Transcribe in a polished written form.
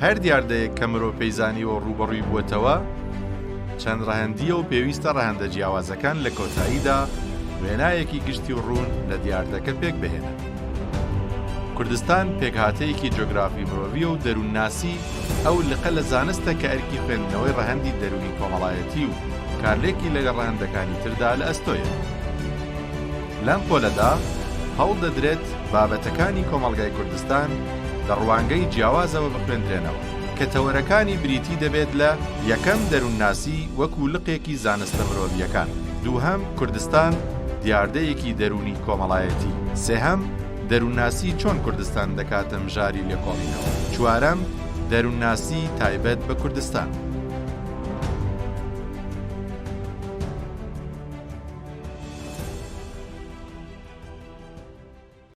هەر دیاردەیەک کە مرۆڤ پێی زانیوە و ڕووبەڕووی بووەتەوە، چەند ڕەهەندییە و پێویستە ڕەهەندە جیاوازەکان لە کۆتاییدا وێنایەکی گشتی و ڕوون لە دیاردەکە پێکبهێنن. کوردستان پێکهاتەیەکی جۆگرافی مرۆڤییە و دەروونناسی ئەو لقە لە زانستە کە ئەرکی خوێندنەوەی ڕەهەندی دەروونی کۆمەڵایەتی و کارلێکی لەگەڵ ڕەهەندەکانی تردا لە ئەستۆیە. لەم پۆلەدا هەوڵ دەدرێت بابەتەکانی کۆمەڵگای کوردستان لە ڕوانگەی جیاوازەوە بخوێندرێنەوە، کە تەوەرەکانی بریتی دەبێت لە، یەکەم دەروونناسی وەکوو لقێکی زانستە مرۆڤییەکان، دووهەم کوردستان دیاردەیەکی دەروونی کۆمەڵایەتی، سێهەم دەروونناسی چۆن کوردستان دەکاتە مژاری لێکۆڵینەوە، چوارەم دەروونناسی تایبەت بە کوردستان.